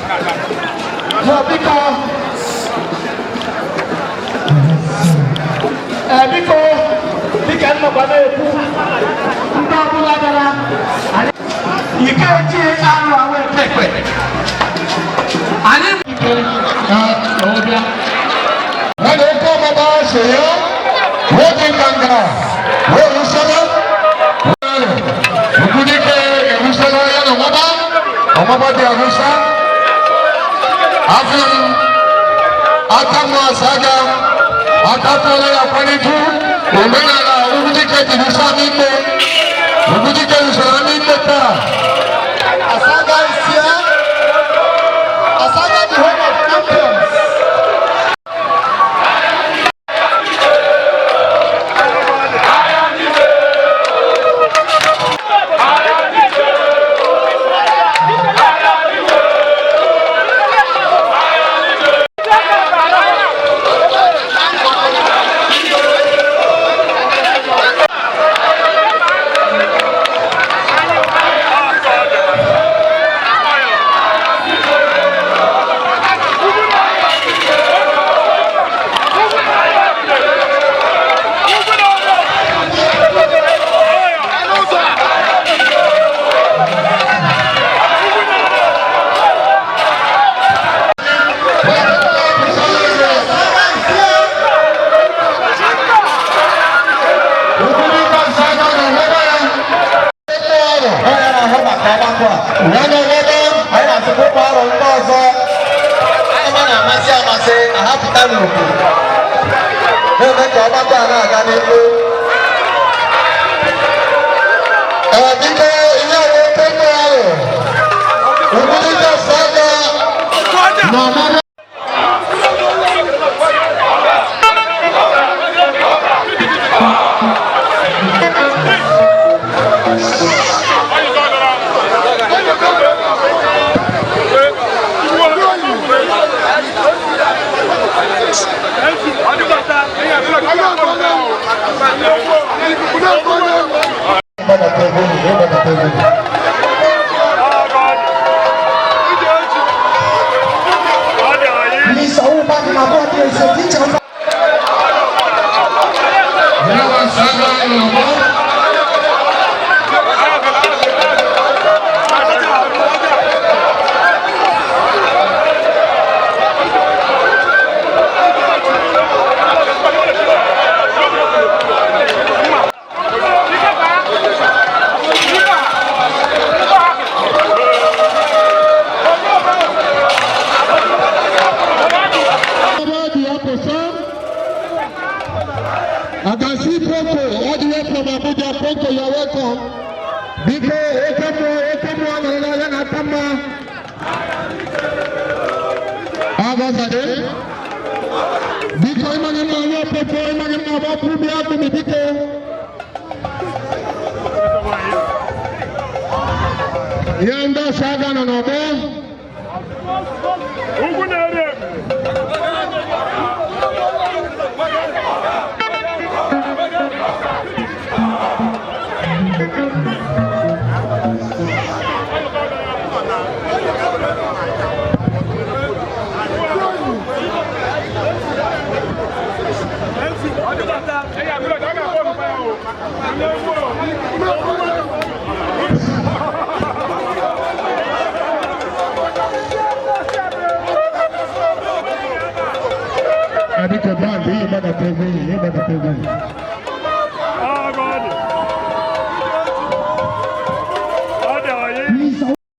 So biko, ee, biko, dịka nnọkwa na-ekwu, ndị ọbụla gara Ikeji arụ ahụ ekpe anyị ike ka ọ bịa. Wọ́n lè kọ́ ọmọ bá ṣe yọ, wọ́n ti kàǹgà, wọ́n rú sọ́lá, wọ́n rẹ̀ ògúndíkẹ́ ẹ̀rú sọ́lá yánà wọ́n bá, ọmọ bá di àrùsá, àfihàn atamu asaga, atatọ́lẹ̀ àpẹnidú, òmìnira ògúndíkẹ́ tìlú sámi gbé, ògúndíkẹ́ ìṣọ̀rọ̀ mi gbé ká. Asaga is here. Asaga, the home of champions. Ògúndíkẹ́ asaga nà wọ́n bá yẹn. Onye na-ahụ maka ọgbakọ a. Wọ́n nà wọ́n bá. Anyị na-asịkwa ụmụ arọ ndị ọzọ ama na-amasị amasị na ha pụta n'ugwu na-eme ka ọgbakọ a na-aga n'ihu. Ee, biko, ihe a bụ oke mmụọ ahụ. Ògúndíkẹ́ asaga nà ọmụmụ. Ịgbadata ego unu, ịgbadata ego unu. 你手办嘛，我电视机就。 Ihe a asaga nà ọmụ. I can see Poco all the way from Abuja. Poco, you are welcome. Biko, Okemo, Okemo, Anọrọla ya na Atama. Agọzade. Biko, ịmanye mma onye Poco, ịmanye mma ọgbọ kwubi akwụmi biko. Ihe ndị ọsọ aga nọ n'ọgbọ. Ugwu na-eri ebu. Biko, band, ihe gbadata ego, ihe gbadata ego.